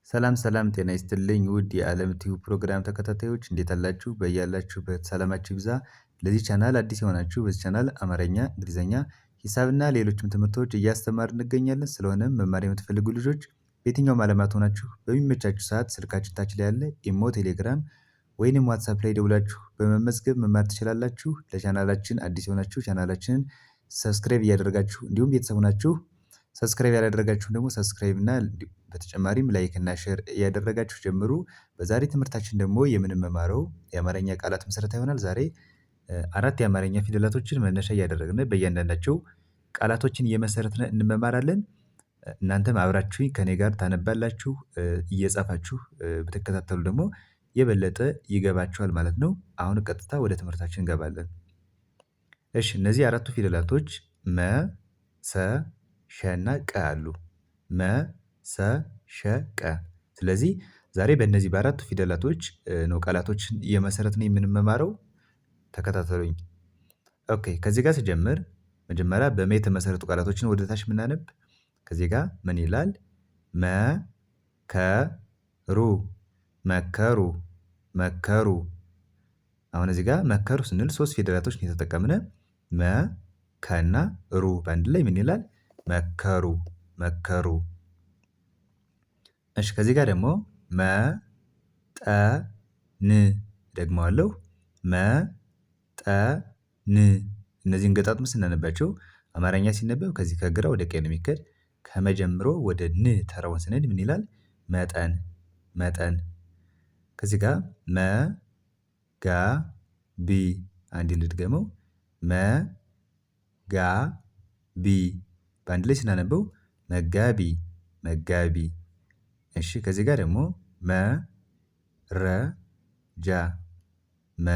ሰላም ሰላም ጤና ይስጥልኝ ውድ የዓለም ቲዩብ ፕሮግራም ተከታታዮች እንዴት አላችሁ? በያላችሁበት ሰላማችሁ ይብዛ። ለዚህ ቻናል አዲስ የሆናችሁ በዚህ ቻናል አማርኛ፣ እንግሊዝኛ፣ ሂሳብና ሌሎችም ትምህርቶች እያስተማርን እንገኛለን። ስለሆነም መማር የምትፈልጉ ልጆች በየትኛውም ዓለማት ሆናችሁ በሚመቻችሁ ሰዓት ስልካችን ታች ላይ ያለ ኢሞ፣ ቴሌግራም ወይንም ዋትሳፕ ላይ ደውላችሁ በመመዝገብ መማር ትችላላችሁ። ለቻናላችን አዲስ የሆናችሁ ቻናላችንን subscribe እያደረጋችሁ እንዲሁም ቤተሰብ ሆናችሁ subscribe ያላደረጋችሁ ደግሞ subscribe እና በተጨማሪም like እና share እያደረጋችሁ ጀምሩ። በዛሬ ትምህርታችን ደግሞ የምንመማረው የአማርኛ ቃላት ምስረታ ይሆናል። ዛሬ አራት የአማርኛ ፊደላቶችን መነሻ እያደረግን በእያንዳንዳቸው ቃላቶችን እየመሰረትን እንመማራለን። እናንተም አብራችሁኝ ከኔ ጋር ታነባላችሁ፣ እየጻፋችሁ ብትከታተሉ ደግሞ የበለጠ ይገባችኋል ማለት ነው። አሁን ቀጥታ ወደ ትምህርታችን እንገባለን። እሺ እነዚህ አራቱ ፊደላቶች መ፣ ሰ፣ ሸ እና ቀ አሉ። መ፣ ሰ፣ ሸ፣ ቀ። ስለዚህ ዛሬ በእነዚህ በአራቱ ፊደላቶች ነው ቃላቶችን እየመሰረትን የምንመማረው። ተከታተሉኝ። Okay ከዚህ ጋር ስጀምር መጀመሪያ በመ የተመሰረቱ ቃላቶችን ወደ ታች የምናነብ ከዚህ ጋር ምን ይላል? መ ከ ሩ መከሩ መከሩ። አሁን እዚህ ጋር መከሩ ስንል ሶስት ፊደላቶች ነው የተጠቀምነ መ ከና ሩ በአንድ ላይ ምን ይላል? መከሩ መከሩ። እሺ ከዚህ ጋር ደግሞ መ ጠ ን ደግመዋለሁ መ ጠ ን እነዚህን ገጣጥመን ስናነባቸው አማርኛ ሲነበብ ከዚህ ከግራ ወደ ቀኝ ነው የሚከድ። ከመጀምሮ ወደ ን ተራውን ስንሄድ ምን ይላል? መጠን መጠን። ከዚህ ጋር መ ጋ ቢ አንድ ልድገመው መ ጋ ቢ በአንድ ላይ ስናነበው መጋቢ መጋቢ። እሺ ከዚህ ጋር ደግሞ መ ረ ጃ መ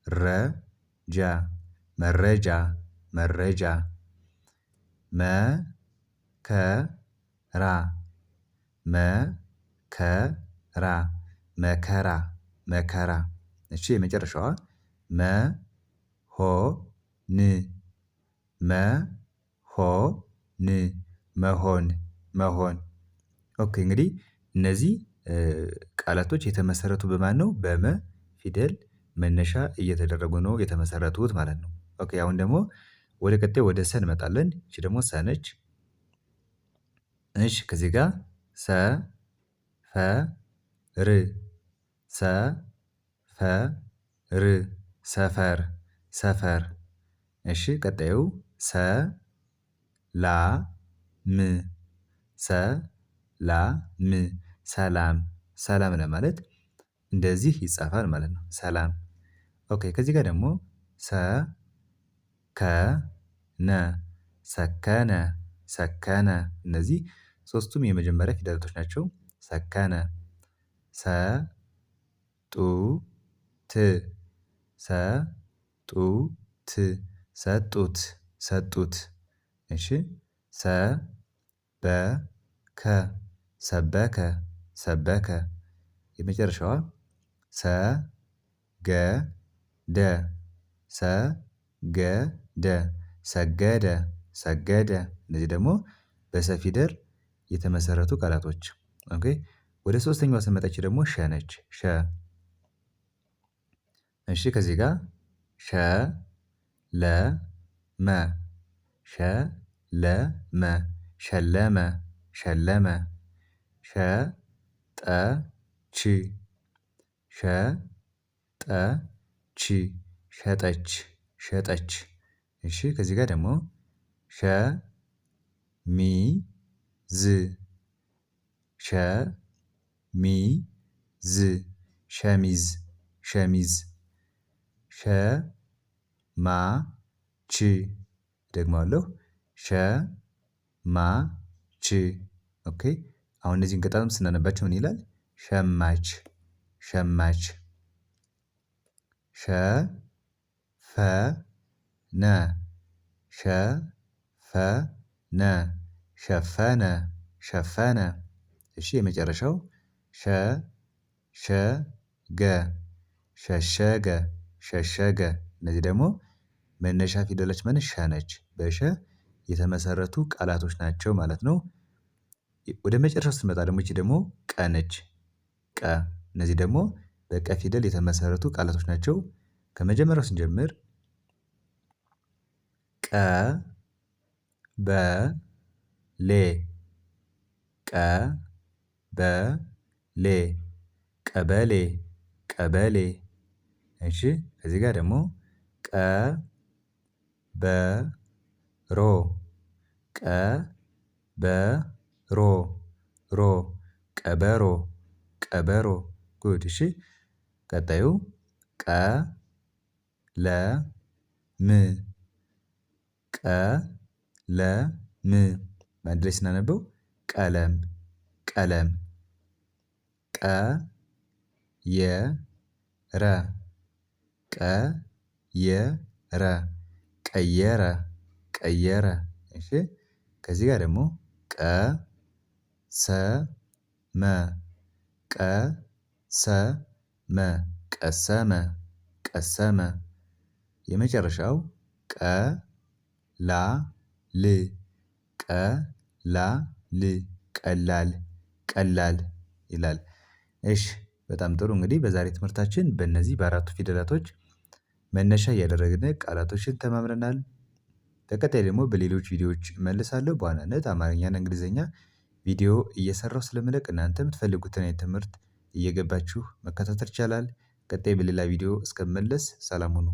ረ ጃ መረጃ መረጃ። መ ከ ራ መ ከ ራ መከራ መከራ። እሺ የመጨረሻዋ መ ሆ ን መ ሆ ን መሆን መሆን። Okay እንግዲህ እነዚህ ቃላቶች የተመሰረቱ በማን ነው? በመ ፊደል መነሻ እየተደረጉ ነው የተመሰረቱት ማለት ነው። Okay አሁን ደግሞ ወደ ቀጣይ ወደ ሰ እንመጣለን። እቺ ደግሞ ሰ ነች። እሺ ከዚህ ጋር ሰ ፈ ር ሰ ፈ ር ሰፈር ሰፈር። እሺ ቀጣዩ ሰ ላ ም ሰ ላ ም ሰላም ሰላም ለማለት እንደዚህ ይጻፋል ማለት ነው። ሰላም። Okay ከዚህ ጋር ደግሞ ሰ ከ ነ ሰከነ ሰከነ። እነዚህ ሶስቱም የመጀመሪያ ፊደላቶች ናቸው። ሰከነ። ሰ ጡ ት ሰ ጡ ት ሰጡት ሰጡት። እሺ ሰ በ ከ ሰበከ ሰበከ። የመጨረሻዋ ሰ ገ ደ ሰ ገ ደ ሰገደ ሰገደ። እነዚህ ደግሞ በሰ ፊደል የተመሰረቱ ቃላቶች። Okay ወደ ሶስተኛዋ ስንመጣ ደግሞ ሸ ነች። ሸ እሺ ከዚህ ጋር ሸ ለ መ ሸ ለ መ ሸለመ ሸለመ። ሸ ጠ ች ሸ ጠ ች ሸጠች ሸጠች። እሺ ከዚህ ጋር ደግሞ ሸ ሚ ዝ ሸ ሚ ዝ ሸሚዝ ሸሚዝ። ሸ ማ ች ደግመዋለሁ ሸ ማ ች። Okay አሁን እነዚህን ገጣጥመን ስናነባቸው ምን ይላል? ሸማች ሸማች። ሸ ፈ ነ ሸ ፈ ነ ሸፈነ ሸፈነ። እሺ የመጨረሻው ሸ ሸ ገ ሸሸገ ሸሸገ። እነዚህ ደግሞ መነሻ ፊደሎች ምን ሸ ነች በሸ የተመሰረቱ ቃላቶች ናቸው ማለት ነው። ወደ መጨረሻው ስንመጣ ደግሞ ይቺ ደግሞ ቀ ነች። ቀ እነዚህ ደግሞ በቀ ፊደል የተመሰረቱ ቃላቶች ናቸው። ከመጀመሪያው ስንጀምር ቀ በ ሌ ቀ በ ሌ ቀበሌ ቀበሌ። እሺ እዚህ ጋር ደግሞ ቀ በ ሮ ቀ በ ሮ ሮ ቀበሮ ቀበሮ ጉድ። እሺ ቀጣዩ ቀ ለ ም ቀ ለ ም በአንድ ላይ ስናነበው ቀለም ቀለም። ቀ የ ረ ቀ የ ረ ቀየረ ቀየረ። እሺ ከዚህ ጋር ደግሞ ቀ ሰ መ ቀ ሰ መ ቀሰመ ቀሰመ። የመጨረሻው ቀ ላ ል ቀ ላ ል ቀላል ቀላል ይላል። እሺ በጣም ጥሩ እንግዲህ በዛሬ ትምህርታችን በእነዚህ በአራቱ ፊደላቶች መነሻ እያደረግን ቃላቶችን ተማምረናል። በቀጣይ ደግሞ በሌሎች ቪዲዮዎች እመልሳለሁ። በዋናነት አማርኛና እንግሊዘኛ ቪዲዮ እየሰራሁ ስለምለቅ እናንተ የምትፈልጉትን አይነት ትምህርት እየገባችሁ መከታተል ይቻላል። ቀጣይ በሌላ ቪዲዮ እስከምመለስ ሰላም ሁኑ።